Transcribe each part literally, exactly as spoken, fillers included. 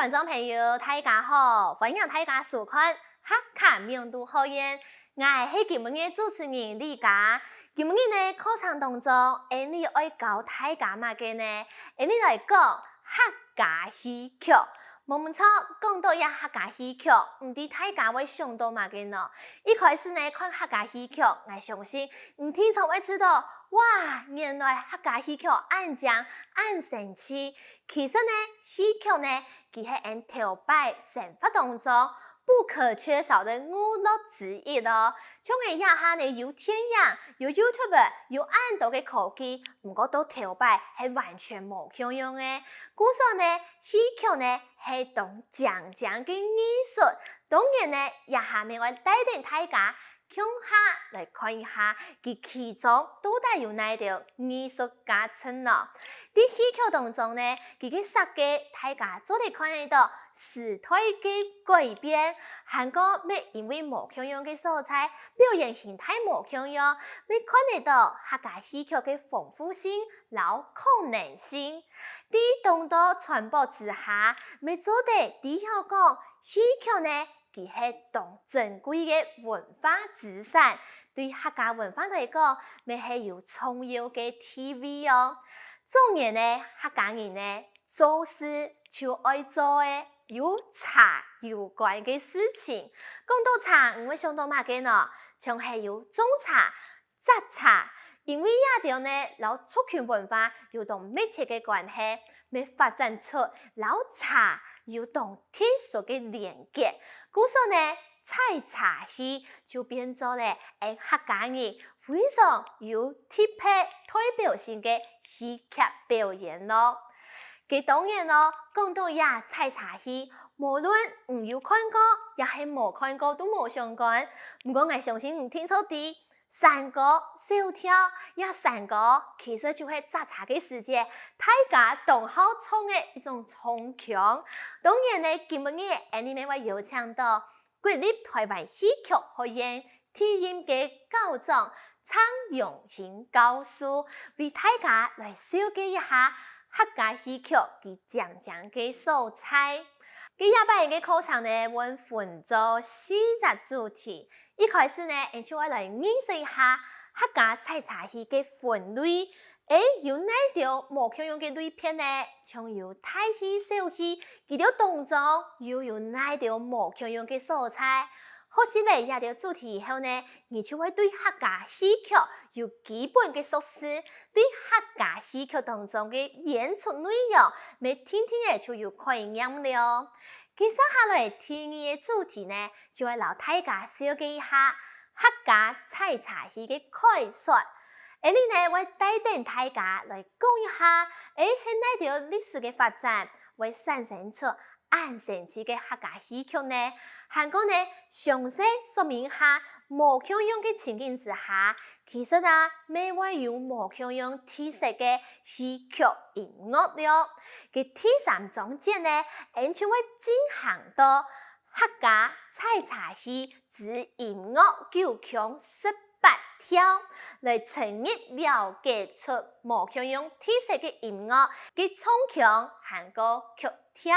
觀眾朋友，大家好，歡迎大家收看客家名都好言。𠊎係今晡日主持人李佳。今晡日呢，課程當中，Annie愛教大家麼个呢？Annie來講客家戲曲。無毋著，講到這客家戲曲，毋知大家會想到麼个呢？一開始呢，看客家戲曲，𠊎相信毋定著會知道，哇，原來客家戲曲恁靚、恁神奇。其實呢，戲曲呢，佢係𠊎頭擺生活當中不可缺少个娛樂之一哦。像𠊎這下呢，有電影、有YouTube、有恁多个科技，毋過到頭擺係完全無共樣个。故所呢，戲曲呢係當靚靚个藝術。當然呢，這下乜愛帶等大家共下來看一下，佢其中到底有哪兜藝術價值呢？在戲曲當中呢，佢个設計大家做得看得到時代个改變，還過乜因為無共樣个所在，表演形態無共樣，乜看得到客家戲曲个豐富性摎可能性。在當多傳播之下，乜做得知曉講戲曲呢， 佢係當珍貴个文化資產，對客家文化來講，乜係有重要个地位哦。早年呢，客家人呢，做事就愛做个有茶有關个事情。講到茶，你會想到麼个呢？像係有種茶、摘茶，因為這兜呢，摎族群文化有當密切个關係，乜發展出摎茶有當特殊个連結。故所呢，採茶戲就變做了𠊎客家人非常有特別代表性个戲劇表演咯。該當然咯，講到這採茶戲，無論你有看過也係無看過都無相干。毋過𠊎相信你定著知， 山歌小調，這山歌其實就係摘茶个時節，大家當好唱个一種唱腔。當然呢，今晡日𠊎俚乜會邀請到國立臺灣戲劇學院第一个校長張永興教授，為大家來紹介一下客家戲曲佢靚靚个所在。該這擺个課程呢，會分做四隻主題， 一開始呢，𠊎就愛來認識一下客家採茶戲个分類。誒，有哪兜無共樣个類別呢？像有大戲、小戲，佢兜當中又有哪兜無共樣个所在？學習了這兜主題以後呢，你就會對客家戲曲有基本个熟識，對客家戲曲當中个演出內容，乜定定仔就有概念了。該接下來第二个主題呢， 就愛摎大家紹介一下客家採茶戲个概述。𠊎俚呢會帶等大家來講一下，誒，係哪兜歷史个發展，會產生出恁神奇个客家戲曲呢？還過呢，詳細說明一下無共樣个情境之下，其實啊，乜會有無共樣特色个戲曲音樂了。該第三章節呢，𠊎俚就會進行到 客家採茶戲之音樂九腔十八調，來深入了解出無共樣特色个音樂个唱腔還過曲調。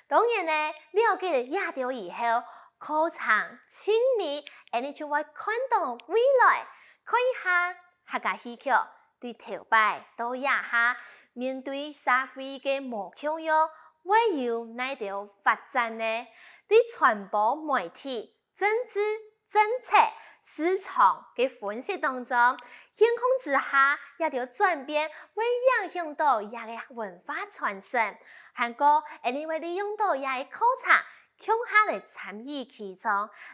當然呢，了解了這兜以後，課程盡尾，𠊎俚就會看到未來，看一下 客家戲曲對頭擺到這下，面對社會个無共樣，會有哪兜發展呢？對傳播媒體、政治、政策、市場个分析當中，現況之下，這兜轉變會影響到這个文化傳承。還過，𠊎俚會利用到這个課程，共下來參與其中，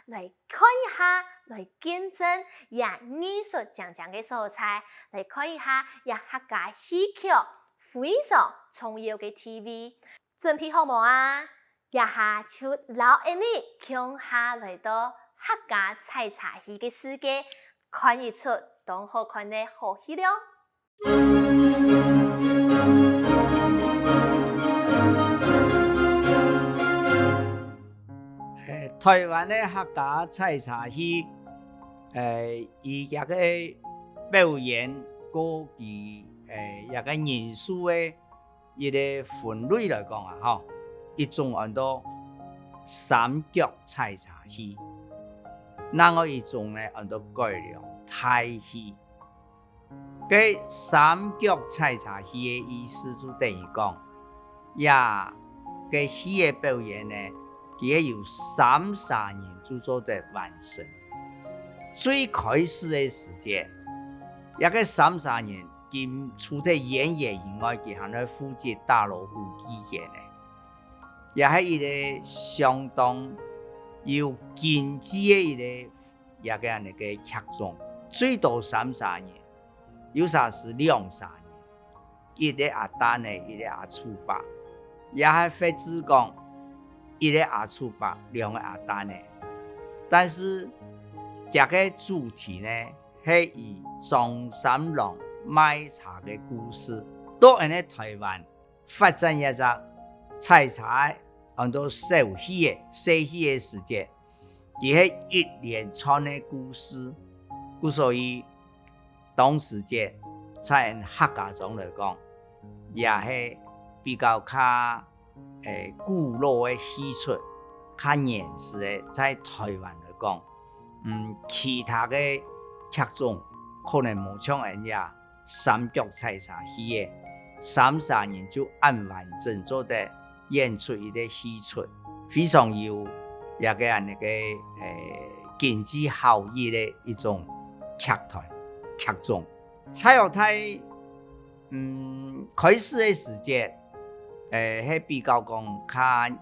來 看一下，來見證這藝術靚靚个所在，來看一下這客家戲曲非常重要个地位。準備好無啊？這下就摎𠊎俚共下來到客家採茶戲个世界，看一齣當好看个好戲了。 呃，臺灣个客家採茶戲，呃，以這个表演過佢，呃，這个人數个一个分類來講啊，吼，一種安到三腳採茶戲，另外一種呢安到改良大戲。該三腳採茶戲个意思就等於講，這个戲个表演呢，佢係由三儕人就做得完成。最開始个時節，這个三儕人，佢除忒演員以外，佢還愛負責打鑼鼓祭天呢。也係一个相當有根基个一个，這个恁呢个劇種，最多三儕人，有時係兩儕人，一个阿旦仔，一个阿丑伯，也係或者講一个阿丑伯，兩个阿旦仔。但是，這个主題呢，係以張三郎賣茶个故事，到𫣆俚臺灣 發展這隻採茶个安到小戲个、細戲个時節，佢係一連串个故事。故所以，當時節，在𫣆客家庄來講，也係比較較，欸，古老个戲齣，較原始个，在臺灣來講，嗯，其他个劇種可能無像𫣆這 三腳採茶戲个，三儕人就恁完整做得演出一个戲齣，非常有這个恁呢个，欸，經濟效益个一種劇團、劇種。蔡玉泰，嗯，開始个時節，欸，係比較講較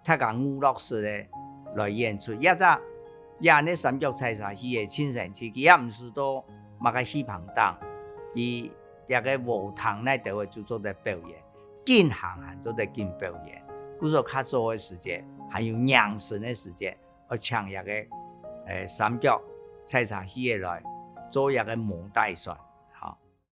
大家娛樂式个來演出。這隻，這恁呢三腳採茶戲个盡神奇，佢也毋使到麼个戲棚頂，佢這个禾埕哪兜仔就做得表演，緊行還做得緊表演。故所較早个時節，還有迎神个時節，愛請這个，欸，三腳採茶戲个來做這个模代算。